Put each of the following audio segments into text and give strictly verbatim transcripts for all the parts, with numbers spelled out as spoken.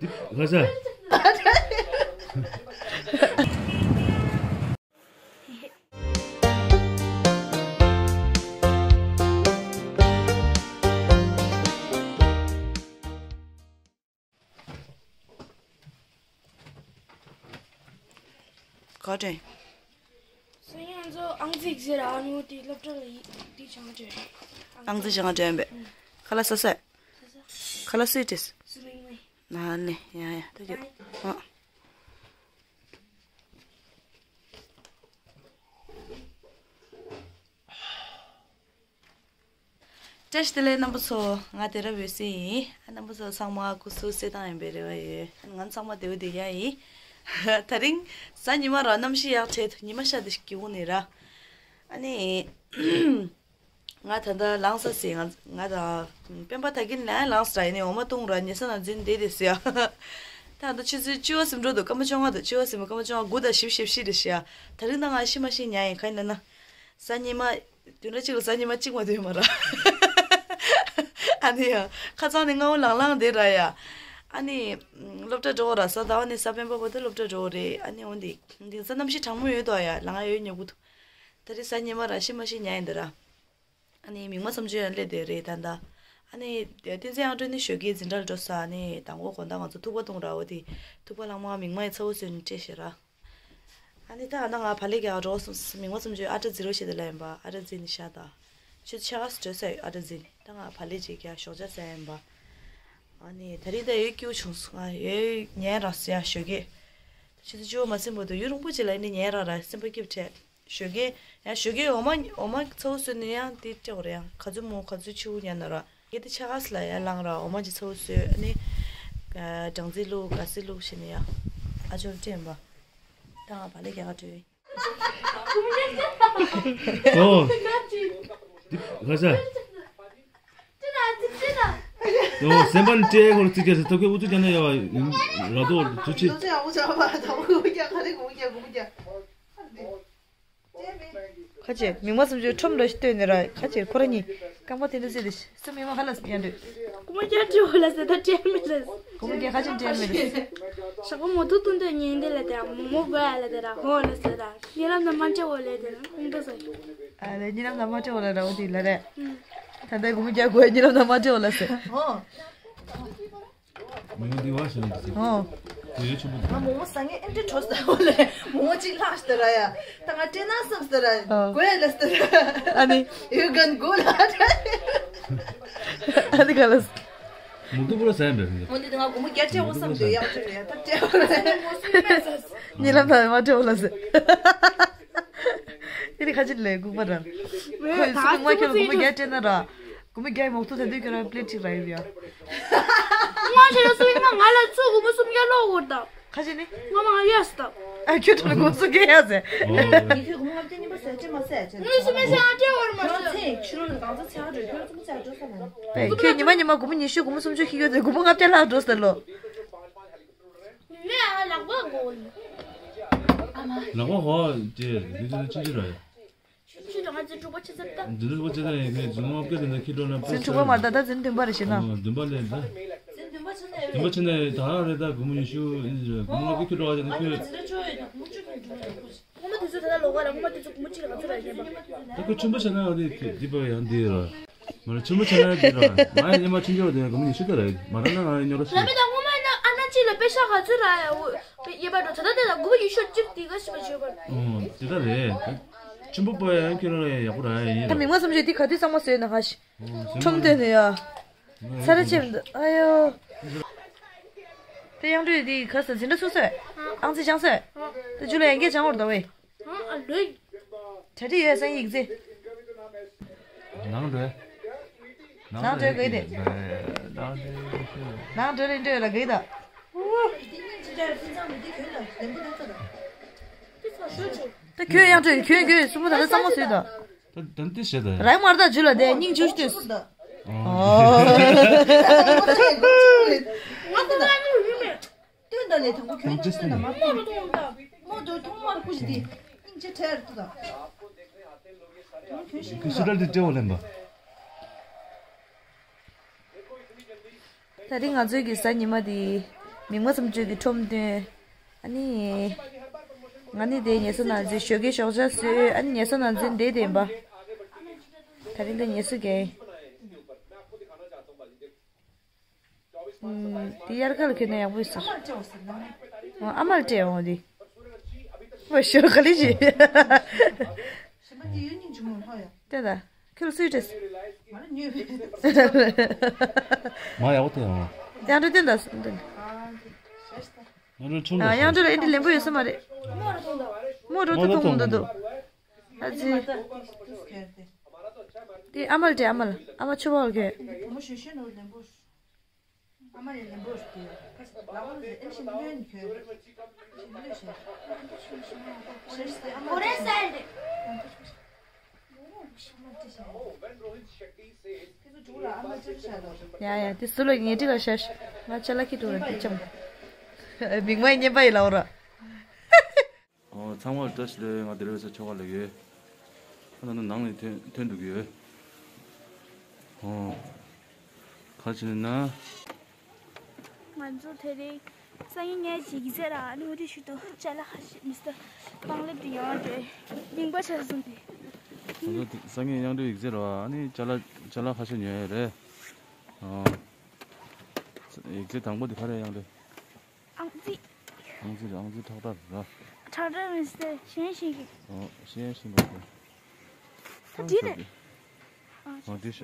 ཁ་ས། ག་དྲན། སང་ཉིན་ང་ཚོ་ཨང་རྩིས་ཟེར་ཨ་ནུ་དེ་སློབ་གྲྭ་ལ་ཡིག་དེ་བྱང་དྲན། ཨང་རྩིས་བྱང་དྲན་པས། ཁ་ལག་ཟ་ས། ཁ་ལག་སུས་སྤྲད། སུ་མིག་མིག་ན་ནི་ཡ་ཡ་ད་རྒྱུ། ཨ། བཀྲ་ཤིས་བདེ་ལེགས་རྣམ་པ་ཚོ། ང་དེ་རབ་འོད་ཟེར་ཡིན། ཨ། རྣམ་པ་ཚོ་ཚང་མ་སྐུ་གཟུགས་གསལ་ཐང་ཡིན་པའི་རེ་བ་ཡོད། ང་ཚང་མ་བདེ་པོ་བསྡད་ཡ་ཡིན། དེ་རིང་གཟའ་ཉི་མ་ར་གནམ་གཤིས་ཡག་དྲགས་འདུག་ཉི་མ་ཤར་དེ་ཞིག་སྐྱིད་པོ་ནི་ར། ཨ་ནི། ང་ད་ལྟ་ལངས་ས་ཟེར། ང་ང་དང་སྤེན་པ་ད་གིན་ལ་ལངས་ས་ར། ཡིན་ནའི་འོ་མ་བཏུང་ར་ཉལ་ས་ན་འཛིན་བསྡད་དེ་ཟེར་ཡ། ད་ལྟ་ཆུ་ཚོད་བཅུ་པ་ཟིན་འགྲོ་འདུག་སྐར་མ་བཅོ་ལྔ་འདུག་བཅུ་པ་ཟིན་པ་སྐར་མ་བཅོ་ལྔ་དགུ་དང་བཞི་བཅུ་ཞེ་བཞི་རེད་ཤག་དེ་རིང་ད་ང་ཤི་མ་ཤི་ཉལ་ཡིན། ག་ཡིན་ལབ་ན། གཟའ་ཉི་མ། བདུན་ཕྲག་གཅིག་ལ་གཟའ་ཉི་མ་གཅིག་མ་ཐོན་མ་ར། ཨ་ནི་ཡ། ཁ་སང་ནས་སྔ་པོ་ལངས་ལངས་བསྡད་ར་ཡ། ཨ་ནི། སློབ་གྲྭ་འགྲོ་ར་གཟའ་ཟླ་བ་ནས་གཟའ་སྤེན་པ་བར་དུ་སློབ་གྲྭ་འགྲོ་རེད། ཨ་ནི་འོན་ཏེ། དེང་སང་གནམ་གཤིས་གྲང་མོ་ཡོད་དོ་ཡ། ལངས་ཡོད་མྱོང་གི་འདུག་ད་རེས་གཟའ་ཉི་མ་ར་ཤི་མ་ཤི་ཉལ་ཡིན་འདི་ར། ཨ་ནི་མིག་དམར་བསམ་ཚུལ་ཡང་སླེབས་བསྡད་རེད་ད་ལྟ། ཨ་ནི། བསྟན་འཛིན་དབྱངས་སྒྲོན་ནི་ཞོགས་ཀས་འཛིན་གྲྭ་ལ་འགྲོ་ས། ཨ་ནི་དང་པོ་དགོང་དག་ང་ཚོ་ཐུག་པ་བཏུང་ར། འོ་དེ། ཐུག་པ་ལྷག་མ་མིག་དམར་ཡི་ཚ་བོ་བཟོས་ནས་སྤྲད་ཤག་ར། ཨ་ནི་ད་ང་ཕ་ལེ་རྒྱག་འགྲོ་སོང་། མིག་དམར་བསམ་ཚུལ་ཨ་ཏྲ་ཛི་རོ་བྱེད་དེ་ལ་ཡིན་པ། ཨ་ཏྲ་ཛི་ནི་ཤ་ད། ཆུ་ཚོད་ཕྱེད་ཀ་སྤྲོད་ས་ཡོད། ཨ་ཏྲ་ཛི་ནི་ད་ང་ཕ་ལེ་ཅིག་རྒྱག་ཞོགས་ཇ་ཟ་ཡིན་པ། ཨ་ནི་ད་རེས་ད་ཡོད་སྐྱིད་པོ་བྱུང་སོང་། ང་ཡོད་ཉལ་ར་ཟེར་ཡ་ཞོགས་ཀས། ཆུ་ཚོད་བཅུ་པ་མ་ཟིན་བར་དུ་ཡུན་རིང་པོ་ཅིག་ལ་ཨ་ནི་ཉལ་ར་ར་སེམས་པ་སྐྱིད་པོ་བྱས། ཞོགས་ཀས། ཡང་ཞོགས་ཀས་འོ་མ་འོ་མ་ཚ་བོ་བཟོས་ནས་ཡང་དེ་སྤྲད་དགོས་རེད། ཡང་ག་ཚོད་མོ་ག་ཚོད་ཕྱི་པོ་ཉལ་ན་ར། ངས་དེ་ཕྱེད་ཀ་ཙམ་ལ་ཡར་ལངས་ར་འོ་མ་ཅིག་ཚ་བོ་བཟོས། ཨ་ནི། སྦྲང་རྩི་བླུགས། ག་ཚི་བླུགས་བྱས་ནས་ཡ། ཨ་ཅོར་སྤྲད་པ། ད་ང་བག་ལེབ་རྒྱག་ག་འགྲོ་ཡིན། ཨོ། འདི་ཁ་ཤ། ཨོ། སེམས་པ་ནི་སྤྲད་ཁོ་ར་ཙི་ཀེ་སི་ཐོབ་ཁེ་ཨུ་ཚུགས་རྒྱག་ན་ཡ་བ་ཡིན་ར་དོ་ཚུ་ཆི། ཁ་ཆེ་མིག་དམར་བསམ་ཚུལ་ཁྲོམ་འདྲ་ཞིག་ལྟོས་ནས་ར། ཁ་ཆེ་ཁོ་ར་གཉིས་རྐང་པ་དེ་འདྲ་བསྲེས་ཏེ་སེམས་མི་མ་ཧ་ལ་སི་ཡང་འདོད། སྒོར་མོ་བརྒྱ་སྤྲད་འོ་ལ་ཟེར། ད་སྤྲད་མི་ལ་ཟེར། སྒོར་མོ་བརྒྱ་ཁ་ཆེ་སྤྲད་མི་ལ་ཟེར། ཞག་པོ་མོ་ཐུག་ཐུག་འདོད་ཉན་དེ་ལ་དེ་མོ་དགོས་ཡ་ལ་དེ་ར་ཧོ་ལ་ཟེར་ར། ཉེ་ལམ་ན་མ་སྤྲད་འོ་ལ་དེ་ར་ཁོང་ཁྲོ་ཟ། ཨ་ལེ་ཉེ་ལམ་ན་མ་སྤྲད་འོ་ལ་ར་འོ་དེ་ལ་རེད། ད་ལྟའི་སྒོར་མོ་བརྒྱ་དགོས་ཉེ་ལམ་ན་མ་སྤྲད་འོ་ལ་ཟེར། ཧོ། མོ་མོ་འདི་བ་ཞིག་ལ་འདི་ཟེར། ཨོ། དེ་ཡོད་ཆེན་པོ་འདུག་ང་མོ་མོ་ཟ་ངེ་ཨེ་འདྲ་བྲོ་ཟ་འོ་ལེ། མོ་མོ་གཅིག་ལྷག་ཤི་ད་ར་ཡ། ད་ང་སྤྲད་ན་བསམ་ཟ་ར། ཨོ། དགོས་ལ་ཟ་ར། ཨ་ནི། ཡོད་གན་དགོས་ལ། ཨ་ནི་ག་ལ། མོ་དུ་པུ་ར་ཟ་ཡིན་པས། མོ་འདི་ང་མོ་མོ་རྒྱ་སྤྲད་འོ་བསམ་འདོད་ཡག་ཅིག་རེད་ཡ། ད་སྤྲད་འོ་ལ། ཉེ་ལམ་ད་མ་སྤྲད་འོ་ལ་ཟེར། དེ་ནི་ཁ་ཅིག་ལས་ལྐུགས་པ་རང་། ཁོས་སུ་ལུག་མ་ཁྱོད་ལ་སྒོར་མོ་བརྒྱ་སྤྲད་ན་ར། སྒོར་མོ་བརྒྱ་མོག་ཐུག་ད་དུས་ཁྱོད་རང་པླེ་ཊི་གཅིག་རག་ཡོད་ཡ། ང་ཞེ་ཡོད་སུ་ཡིན་ན་ང་ལ་ཚུར་སྒོར་མོ་སུམ་བརྒྱ་སློག་དགོས་ད། ཁ་ཅིག་ནི། ང་མ་ཡོད་སུ་ད། ཨ་ཁྱོད་ཁྲོད་ལ་སྒོར་སུམ་བརྒྱ་ཡ་ཟེར། ངས་ཁྱོད་སྒོར་མོ་ལྔ་བརྒྱ་གཉིས་པ་ཟེར་སྤྲད་མ་ཟེར་ཅེས། ངས་སུ་མེད་ཟེར་ཡང་སྤྲད་འོར་མ་ཁྱོད་ཟེར། ཚེ་ཕྱི་རོལ་ལ་གང་ཚ་ཚེ་ཧ་འགྲོ་ཁྱོད་ཙུམ་ཚ་འགྲོ་ས་མ་རེད། ཁྱོད་ཉི་མ་ཉི་མ་སྒོར་མོ་ཉི་ཤུ་སྒོར་མོ་སུམ་ཅུ་ཁྱི་ཁྱོད་ཚེ་སྒོར་མོ་ལྔ་བརྒྱ་ལྷག་འགྲོ་ས་ལོ། ལག་པ་གོ། ལག་པ་གོ་ཅེས་འདི་ཚོ་ཅི་ཅི་རེད། ཆུ་ཆུ་ང་ཚོ་དྲུག་པ་ཆུ་ཚོད་ལྟ། འདི་ཚོ་དྲུག་པ་ཆུ་ཚོད་ཡིན་ཁྱོད་ཇུང་ཨོབ་ཀྱི་དེ་འདྲ་ཁྱི་འགྲོ་ན་འཛིན་དྲུག་པ་མ་ད་ད་འཛིན་བདུན་པ་རེད་ཤེ་ན། འོ་བདུན་པ་ལས་ད། འཛིན་བདུན་པ་ཆུ་ཚོད་བདུན་པ་ཆུ་ཚོད་ད་རེད་ད་སྒོར་མོ་ཉི་ཤུ་ཡིན་རེད་སྒོར་མོ་ལྔ་བརྒྱ་ཁྱི་འགྲོ་བ་ཅན་ཁྱོད། ཁོ་མ་དེ་ཚོ་ད་ལྟ་ལོག་པ་ར་ཁོ་མ་དེ་ཚོ་སྒོར་མོ་གཅིག་ལ་ག་ཚོད་རག་ཉན་པ། ད་ཁོ་ཆུན་པོ་བྱས་ན་ཡང་དེ་འདི་པ་ཡང་འདི་ར། མ་རེད་ཆུན་པོ་བྱས་ན་འདི་ར། ང་ཡི་ཉི་མ་ཆུན་ཆོག་དེ་སྒོར་མོ་ཉི་ཤུ་ད་ར། མ་རེད་ན་ང་ཡི་ཉོ་ར་ཤི། ར་མི་ད་ངོ་མ་ཡིན་ན་ཨ་ན་ཅི་ལ་པེ་ཤ་ག་ཚོད་རག་ཡ་འོ། པེ་ཡེ་པ་འགྲོ་ད་ད་དེ་ལ་སྒོར་མོ་ཉི་ཤུ་གཅིག་དེ་ག་ཤི་པ་བྱོས་པ། ཨོ་དེ་ད་རེད། ཆུན་པོ་པ་ཡང་ཁྱོད་རང་ཡག་པོ་ར་ཡིན་ད་ར། མིག་དམར་བསམ་ཚུལ་དེ་ག་དུས་གཙང་མ་བཟོས་ན་ཧ་ཤི། ཨོ་ཁྲོམ་སྟོན་ནས་ཡ། ས་ར་ཆེམ་འདི་ཨ་ཡོ། དེ་དབྱངས་སྒྲོལ་དེ་ག་ས་འཛིན་གྲྭ་ཚུགས་སོད། ཨང་རྩིས་སྦྱངས་སོད། དེ་ཇུ་ལ་ཡན་གྱི་སྦྱང་བར་འདོད་བས། གྲ་སྒྲིག་ཡོད་སང་ཡིག་རྩིས། ནང་འགྲོ། ནང་འགྲོ་གི་དེ། ནང་འགྲོ་རེ་འགྲོ་ལ་གི་ད། ད་ཁྱོད་དབྱངས་སྒྲོལ་ཁྱོད་ཁྱོད་སུ་མོ་ད་ལྟ་གཙང་མ་བཟོས་ད། ད་ད་འདི་བྱེད་ད། རང་མར་ད་ཇུ་ལ་དེ་སྙིང་རྗེ་ཞུ་ལྟོས། ང་ཚོ་ལ་ནི་རུ་མེད། སྟོན་ད་ལས་དང་པོ་ཁྱོད་ཉིད་སྟོན་ད་མ་མོ་རུ་མཐོང་ད། མོ་དུ་མཐོང་མར་ཁུ་ཞིག་དེ་སྙིང་རྗེ་ཁྲེལ་ཏུ་ད། ཁྱོད་ཤི་ཁྱོད་ཤི་ད་འདི་སྤྲེའུ་ལེན་པ། ད་རིང་ང་ཚོའི་གི་གཟའ་ཉི་མ་དེ། མིག་དམར་ཚོམ་བཅུ་གི་ཁྲོམ་སྟོན། ཨ་ནི། ང་ནི་དེ་ངལ་གསོ་ནང་འཛུལ་ཞོགས་ཀའི་ཞོགས་ཇ་བཟོས། ཨ་ནི་ངལ་གསོ་ནང་འཛུལ་བསྡད་བསྡད་པ། ད་རིང་ད་ངལ་གསོ་རྒྱག་ཡིན། ཨུམ། དེ་དབྱར་ཁ་ལ་གྱོན་ན་ཡག་པོ་ཡོད་ས་རེད། ཨ་མ་ལ་སྤྲད་འོང་དེ། ཨོ་ཞོ་ག་ལེ་ཞིག་ཞི་མ་དེ་ཡོད་སྙིང་རྗེ་མོ་ལྷོ་ཡ། ལྟོས་དང་། ཁྱོད་ལ་སུས་སྤྲད། ང་ལ་ཉོས། མ་ཡག་པོ་ཐོན་འོང་། དབྱངས་སྒྲོན་ལྟོས་དང་། དབྱངས་སྒྲོན་ལ་ཨེ་འདྲ་ལེན་པོ་ཡོད་ས་མ་རེད། མོ་རོ་ཏོ་མཐོང་མཐོང་འདུག་ཨ་ཙི། དེ་ཨ་མ་ལ་སྤྲད། ཨ་མ་ལ། ཨ་མ་ཆུ་བོར་གྱོན། ཡ་ཡ། དེ་སུ་ལ་ངས་འགྲིག་ལ་ཤ་ཤ། ང་ཅ་ལག་ཁྱི་འགྲོ་ལ་འདི་ཅམ། མིག་མ་ཡིན་ཉན་པ་ཡིན་ལ་འོ་ར། ཨོ། ཚང་མར་བཀྲ་ཤིས་བདེ་ལེགས། ང་དེ་རིང་ཚོ་ཆོ་ག་ལ་ཡོད། ཨ་ན་ནང་ནས་ཐོན་ཐོན་འདུག་ཡོད། ཨོ། ག་ཅི་ན། ང་ཚོ་དེ་རིང་སང་ཉིན་ཉལ་གཅིག་གི་ཚེ་ར་ཨ་ནི་འོ་དེ་ཞུ་དོ་ཅ་ལག་ཁ་ཤས་མི་སྟོ་སྤང་ལེབ་དེ་ཡང་དེ་རྙིང་པ་ཆགས་སོང་དེ། ང་ཚོ་སང་ཉིན་དབྱངས་སྒྲོན་ཡིག་ཚད་ར་ཨ་ནི་ཅ་ལག་ཅ་ལག་ཁ་ཤས་ཉོ་ཡ་རེད། ཨོ། ཡིག་ཚད་དང་པོ་དེ་ག་རེ་དབྱངས་སྒྲོན། ཨང་རྩིས། ཨང་རྩིས་རེད། ཨང་རྩིས་ཁྲག་ཁྲག་རེད། ཁྲག་ཁྲག་མི་སྲིད་ཤེས་ཤེས་ཀྱི། ཨོ། ཤེས་ཤེས་པ་རེད། ད་འདི་རེད། ཨ་འདི་ཤ།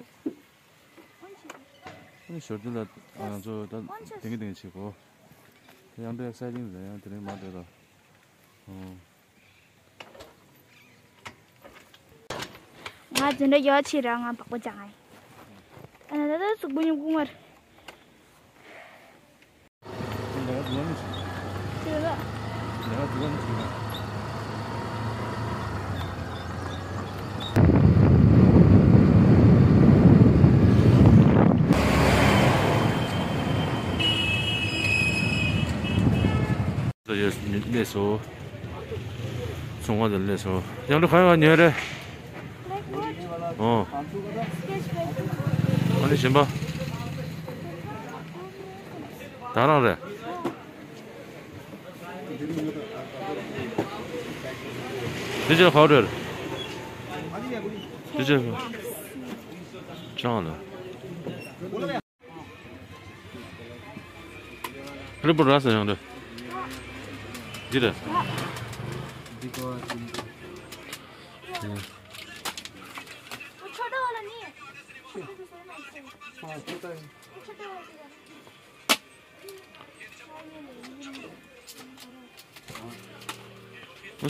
ཨ་ནི་ཞོར་དུ་ལ་ང་ཚོ་ད་དེང་གི་དེང་གི་བྱེད་གོ། དབྱངས་སྒྲོན་ཨེག་སའི་ཊིང་རེད། ཡང་དེ་རིང་མ་བསྡད་ར། ཨོ། ང་འཛིན་གྲྭ་ཡོད་ཆེ་ར་ང་བག་པ་ཅང་ཨ་ཡིན། ཨ་ན་ད་ད་གཟུགས་པོ་ཉུང་ཀུ་མར། ལས་སོ། ཚོང་ཁང་དུ་ལས་སོ། ཡང་འདྲ་ག་ཡང་ཉོས་རེད། ཨོ། ཨ་ནི་གཞན་པ། ད་རང་རེད། དེ་ཅི་ཧའོ་རེད། དེ་ཅི་ཅང་ལ། ཧ་ལས་པོ་ར་ས་ཡང་རེད། འདི་རེད། ཨོ་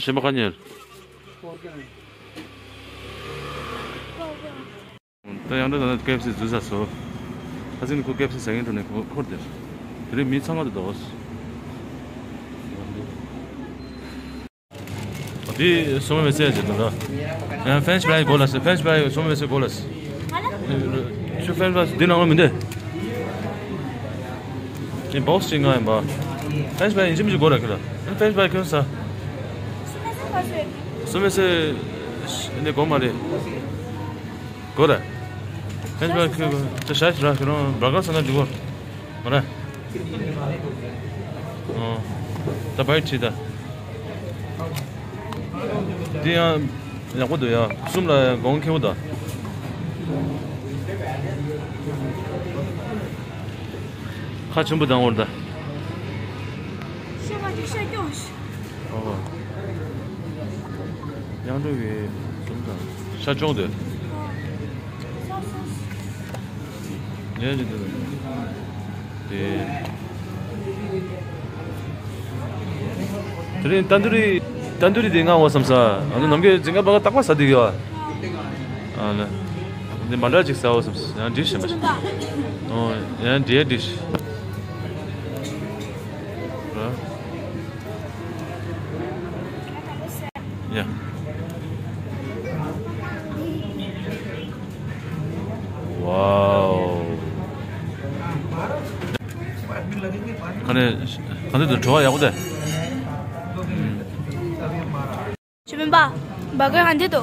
གཞན་པ་ག་ཉེར། ད་ཡང་འདྲ་ན་ཀེ་ཨེཕ་སི་འཛུལ་ས་སོ། ད་ཚིག་ནི་ཁོ་ཀེ་ཨེཕ་སི་ཟ་མཁན་འགྲོ་ནས་ཁོ་འཁོར་དེར། དེ་རིང་མི་ཚང་མ་དུ་འདུག་འདི་སོ་མ་མེ་སེ་ཡ་ཟེར་འདུག་ལ། ཡང་ཕེན་ཕ་རའི་གོ་ལ་ཟེར། ཕེན་ཕ་རའི་སོ་མ་མེ་སེ་གོ་ལ་ཟེར། ཁྱོད་ཕེན་ཕ་རའི་འདི་ནང་ལ་མི་འདུག་འདི་བོག་སི་ཅིག་ང་ཡིན་པ། ཕེན་ཕ་རའི་ཡིན་གཅིག་མིན་གཅིག་གོ་ལ་ཁྱོད་ལ། ཕེན་ཕ་རའི་ཁྱོད་ས། སོ་མ་མེ་སེ་འདི་གོ་མ་རེད། གོ་ར། ཕེན་ཕ་རའི་ཁྱོད་ད་ཤ་ཤ་ར་ཁྱོད་རང་བྲག་དཀར་ས་ན་འཇུག་གོ། མ་ར། ཨོ། ད་བའི་ཁྲི་ད། འདི་ཡང་ཡག་པོ་འདུག་ཡ། གསུམ་ལ་ཡང་གོང་ཁེ་པོ་ད། ཁ་ཆེན་པོ་དང་འོར་ད། ཤ་ང་ཅིག་ཤ་སྐྱོང་ཤ། ཨོ། དབྱངས་སྒྲོན་གྱི་གསུམ་དང་ཤ་སྐྱོང་དེ། ཉན་གྱི་འདུག་དེ། དེ་རིང་ཏན་དུ་རི་ཏན་དུ་རི་དེ་ང་འོ་བསམ་ས། ཨ་ནི་ནམ་རྒྱུན་འཛིན་ག་པ་ག་རྟག་པ་ཟ་དུས་ཡོད། ཨ་ལ། འདི་མ་འདྲ་ཅིག་ཟ་འོ་བསམ་ས། ཡང་འདྲིས་ཞིམ་པ་ཞིག་ཨོ་ཡང་འདྲིས་འདྲིས་ཞིག་ར། ཡ། ཝའོ། ག་ནས་ག་ནས་དུ་བྲོ་བ་ཡག་པོ་དེ། ཆུ་མིན་པ། འབའ་གོས་ཧན་དེ་དོ།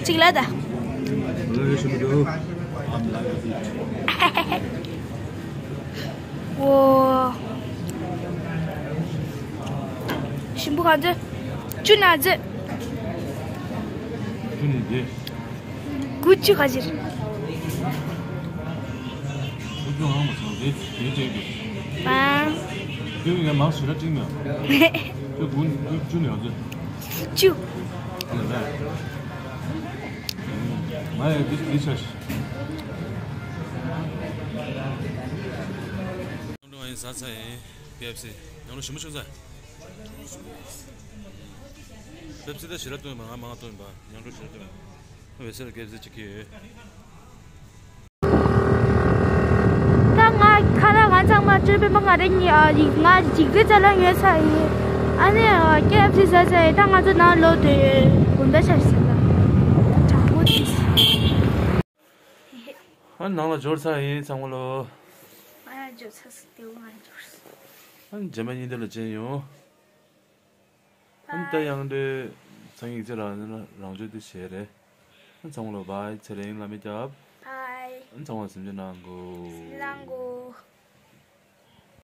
གཅིག་ལ་ད། ཞིམ་པོ་ག་ཚོད། བཅུ་ན་ཚོད། བཅུ་ནི་འདི། དགུ་བཅུ་ག་ཕྱིར། དགུ་བཅུ་ཧང་མ་སོང་། དེ་དེ་བྲིས་འདུག་ཨ། དེ་ཡང་མང་ཞེ་དྲག་བྲིས་མེད། དེ་དགུ་དགུ་བཅུ་ནི་ག་ཚོད། བཅུ། ཨ་ལ་ལ། ང་ཡང་འདི་འདི་ཆ་ཞིག་ང་ཡིན་ཟ་ཚ་ཡིན། ཀེ་ཨེཕ་སི། ཉང་ལོ་ཞིམ་པོ་བྱུང་ཚ། ཀེ་ཨེཕ་སི་ད་ཞེ་དྲག་བཏུང་ཡིན་པ། ང་མང་བཏུང་ཡིན་པ། ཉང་ལོ་ཞེ་དྲག་བཏུང་ཡིན་པ། འོད་ཟེར་ཀེ་ཨེཕ་སི་ཅིག་ཁྱེར་ཡོད། ད་ང་ཁ་ལག་ང་ཚང་མ་སྤྲོད་པའི་མ་ང་རེ་གཉིས་ཨ་རིག་ང་འཇིགས་རེ་ཙ་ལ་ཉོས་ཚ་ཡིན། ཨ་ནི་ཀེ་ཨེཕ་སི་ཟ་ཚ་ཡིན། ད་ང་ཚོ་ནང་ལོག་དུས་དགོན་པ་ཆར་ཟིན་ལ་དྲང་པོ་དེ། ཨ་ནང་ལ་འབྱོར་ཚར་ཡིན་ཚང་མ་ལོ། ང་ཡང་འབྱོར་ཚར་སོང་། དེ་བོ་ང་ཡང་འབྱོར་སོང་། ཨ་རྗེས་མ་གཉིས་དེ་ལ་མཇལ་ཡོང་། ཨ་ད་ཡང་འདྲེ་ཚང་ཡིག་ཚེ་རང་རང་ཆོས་དེ་བྱས་རེད། ཨ་ཚང་མ་ལོ་བའི་ཚེ་རིང་ལ་མི་རྒྱབ། ཨ་ཚང་མ་སེམས་ཅན་ནང་གོ།